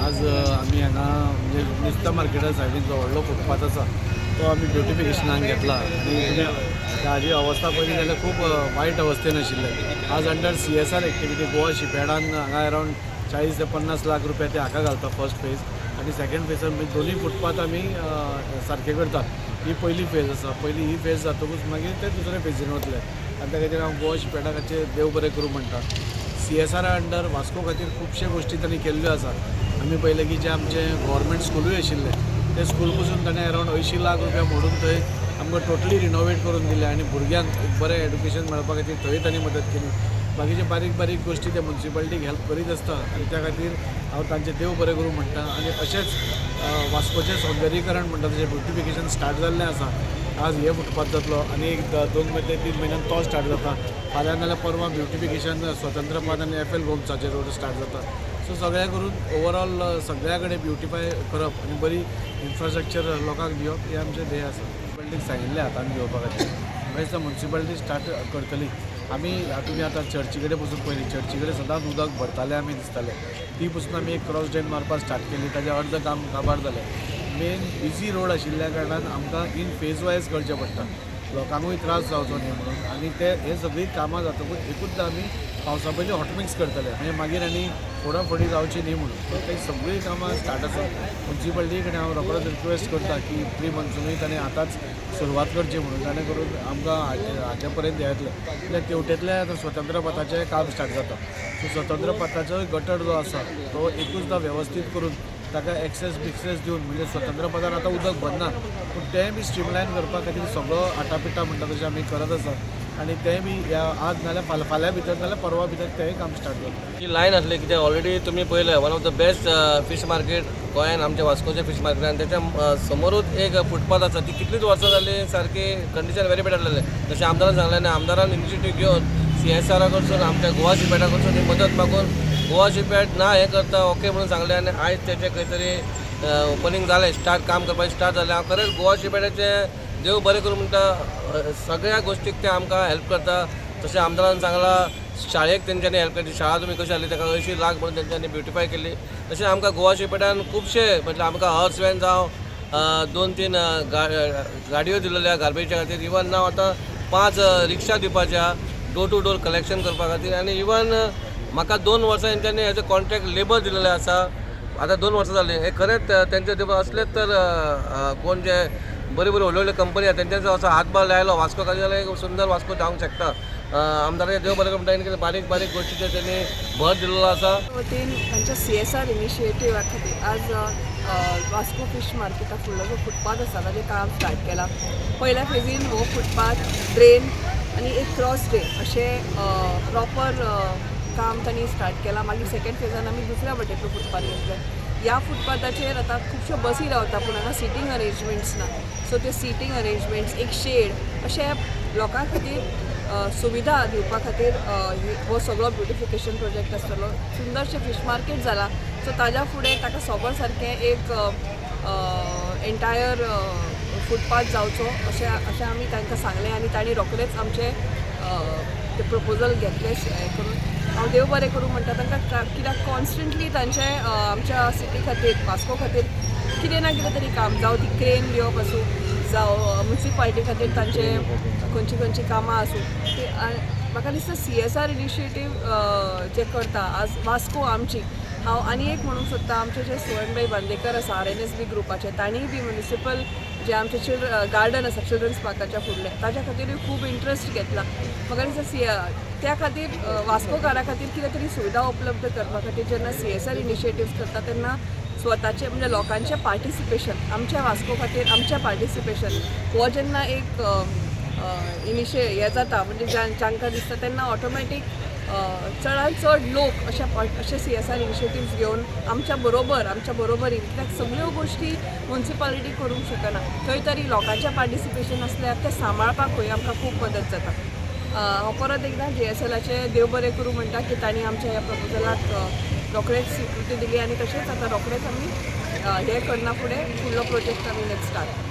आज आमी हांगा म्हणजे नुस्त्या मार्केटा सायडीन जो व्हडलो फुटपाथ आसा तो आमी ब्युटिफिकेशनाक घेतला आनी तुमी ताजी अवस्था पळयली जाल्यार खूब वायट अवस्थेन आशिल्ले. आज अंडर सीएसआर एक्टिविटी गोवा शिपयार्डान हांगा अरावंड 40 ते 50 लाख रुपया ते हाका घालता फर्स्ट फेज आनी सेकंड फेजान म्हणजे दोनूय फुटपाथ आमी सारके करतात. ही पयली फेज आसा. पयली ही फेज जातकूच मागीर ते दुसरे फेजीन वतले आनी त्या खातीर हांव गोवा शिपयार्डा खातीर देव बरें करूं म्हणटा. सीएसआर अंडर वास्को खातीर खुबशे गोश्टी तांणी केल्ल्यो आसा. आमी पळयलें की जे आमचे गव्हर्मेंट स्कुलूय आशिल्ले, ते स्कूल पसून ताणें अरावंड 80 लाख रुपया मोडून थंय आमकां टोटली रिनोवेट करून दिले आनी भुरग्यांक एक बरें एडुकेशन मेळपा खातीर थंय तांणी मदत केली. बाकीचे बारीक बारीक गोश्टी ते मुन्सिपालिटीक हेल्प करीत आसता आनी त्या खातीर हांव तांचें देव बरें करूं म्हणटा. आनी अशेंच वास्कोचें सौंदर्यीकरण म्हणटा तशें ब्युटिफिकेशन स्टार्ट जाल्लें आसा. आज हे फुटपाथ जातलो आनी एक 2 ते 3 म्हयन्यान तो स्टार्ट जाता. फाल्यां नाल्यार परवां ब्युटिफिकेशन स्वतंत्र पथ आनी एफ एल गोम्साचेर रोड स्टार्ट जाता. सो सगळें करून ओवरऑल सगळ्या कडेन ब्युटिफाय करप आनी बरी इन्फ्रास्ट्रक्चर लोकांक दिवप हें आमचें ध्येय आसा. मुन्सिपालिटीक सांगिल्लें हातान घेवपा खातीर. म्हाका दिसता मुन्सिपालिटी स्टार्ट करतली. आमी तुमी आतां चर्ची कडेन पसून पळयली, चर्ची कडेन सदांच उदक भरतालें आमी दिसतालें. ती पसून आमी एक क्रॉस ड्रेन मारपाक स्टार्ट केली. ताजें अर्द काम काबार जालें. मेन बिजी रोड आशिल्ल्या कारणान आमकां इन फेज वायज करचें पडटा, लोकांकूय त्रास जावचो न्ही म्हणून. आनी ते हे सगळीं कामां जातकूच एकूच आमी पावसा पयलीं हॉटमिक्स करतले, म्हणजे मागीर आनी फोडाफोडी जावची न्ही म्हणून. सो ते सगळीं कामां स्टार्ट आसा. मुन्सिपालिटी कडेन हांव रोखडोच रिक्वेस्ट करता की प्री मॉन्सुनूय ताणें आतांच सुरवात करची म्हणून, जाणे करून आमकां हाजे पर्यंत हें येतलें. कित्याक तेवटेंतलें आतां स्वतंत्र पथाचें काम स्टार्ट जाता. सो स्वतंत्र पथाचो गटर जो आसा तो एकूचदां वेवस्थीत करून ताका एक्सेस बिक्सेस दिवन, म्हणजे स्वतंत्र पथार आतां उदक भरना, पूण तें बी स्ट्रीमलायन करपा खातीर सगळो आटापिटा म्हणटा तशें आमी करत आसा आनी तें बी ह्या आज नाल्यार फाल्यां, फाल्यां भितर नाल्यार परवा भितर तेंय काम स्टार्ट जातलें. ही लायन आसली कित्याक ऑलरेडी तुमी पळयलें, one of the best fish market गोंयान आमच्या वास्कोचें फीश मार्केट आनी त्याच्या समोरूच एक फुटपाथ आसा. ती कितलीच वर्सां जालीं सारकी कंडिशन व्हेरी बॅड आसलेलें. जशें आमदारान सांगलें आनी आमदारान इनिशिएटीव घेवन सीएसआरा कडसून, आमच्या गोवा शिपयार्डा कडसून ही मदत मागून गोवा शिपयार्ड ना हें करता, ओके म्हणून सांगलें आनी आयज तेचें खंय तरी ओपनींग जालें, स्टार्ट काम करपाचें स्टार्ट जालें. हांव खरेंच गोवा शिपयार्डाचें देव बरें करूं म्हणटा. सगळ्या गोश्टीक ते आमकां हेल्प करता. तशें आमदारान सांगलां, शाळेक तेंच्यांनी हेल्प केली. शाळा तुमी कशी आसली, ताका 80 लाख म्हणून तेंच्यांनी ब्युटिफाय केली. तशें आमकां गोवा शिपयार्डान खुबशे, म्हटल्यार आमकां हर्स वेन जावं, दोन तीन गाडयो दिलेल्या गार्बेजा खातीर. इवन नाव आतां पांच रिक्षा दिवपाच्या डोर टू डोर कलेक्शन करपा खातीर. आनी इवन म्हाका 2 वर्सां तेंच्यांनी एज अ कॉन्ट्रॅक्ट लेबर दिलेलें आसा. आतां 2 वर्सां जालीं. हें खरेंच तेंचे ते असलेच तर कोण जे बरी बरी व्हडल्यो व्हडल्यो कंपनी आसा, तेंच्यांचो असो हातभार लायलो वास्को खातीर जाल्यार एक सुंदर वास्को जावंक शकता. आमदाराचे देव बरें करूं म्हणटा, कितें बारीक बारीक गोश्टीचेर तेणी भर दिल्लो आसा. वतीन तांच्या सीएसआर इनिशिएटिव्हा खातीर आज वास्को फिश मार्केटा फुडलो जो फुटपाथ आसा ताजें काम स्टार्ट केलां. पयल्या फेजीन हो फुटपाथ, ड्रेन आनी एक क्रॉस ड्रेन अशें प्रॉपर काम तांणी स्टार्ट केलां. मागीर सेकंड फेजान आमी दुसऱ्या वटेंतलो फुटपाथ घेतले. ह्या फुटपाथाचेर आतां खुबश्यो बसी रावता, पूण हांगा सिटींग अरेंजमेंट्स ना. सो ते सिटींग अरेंजमेंट्स, एक शेड अशें लोकां खातीर सुविधा दिवपा खातीर हो सगळो ब्युटिफिकेशन प्रोजेक्ट आसतलो. सुंदरशें फिश मार्केट जाला, सो ताज्या फुडें ताका सोबा सारकें एक एंटायर फुटपाथ जावचो अशें आमी तांकां सांगलें आनी तांणी रोखडेच आमचें ते प्रपोजल घेतलें. हें करून हांव देव बरें करूं म्हणटा तांकां, कित्याक कॉन्स्टंटली तांचें आमच्या सिटी खातीर, वास्को खातीर कितें ना कितें तरी काम, जावं ती क्रेन दिवप आसूं, जावं मुन्सिपालिटी खातीर तांचे खंयची खंयची कामां आसूं ती. म्हाका दिसता सीएसआर इनिशिएटीव जे करता आज वास्को आमची. हांव आनी एक म्हणूंक सोदता, आमचे जे सुवर्णभाई बांदेकर आसा आरएनएसबी ग्रुपाचे, तांणीय बी म्युनिसिपल जे आमचे चिल्ड्र गार्डन आसा चिल्ड्रन्स पार्काच्या फुडलें, ताच्या खातीरूय खूब इंट्रस्ट घेतला. म्हाका दिसता सी त्या खातीर वास्कोकारा खातीर कितें तरी सुविधा उपलब्ध करपा खातीर जेन्ना सीएसआर इनिशिएटिव्स करता तेन्ना स्वताचे म्हणजे लोकांचें पार्टिसिपेशन, आमच्या वास्को खातीर आमचें पार्टिसिपेशन हो जेन्ना एक हें जाता, म्हणजे जांकां दिसता तेन्ना ऑटोमॅटीक चडांत चड लोक अशे सीएसआर इनिशिएटिव्स घेवन आमच्या बरोबरीन, कित्याक सगळ्यो गोश्टी मुन्सिपालिटी करूंक शकना, थंय तरी लोकांचें पार्टिसिपेशन आसल्यार तें सांबाळपाकूय आमकां खूब मदत जाता. हांव परत एकदां जीएसएलाचें देव बरें करूं म्हणटा की तांणी आमच्या ह्या प्रपोजलाक रोखडेच स्विकृती दिली आनी तशेंच आतां रोखडेच आमी हें करना फुडें फुडलो प्रोजेक्ट आमी नेक्स्ट स्टार्ट.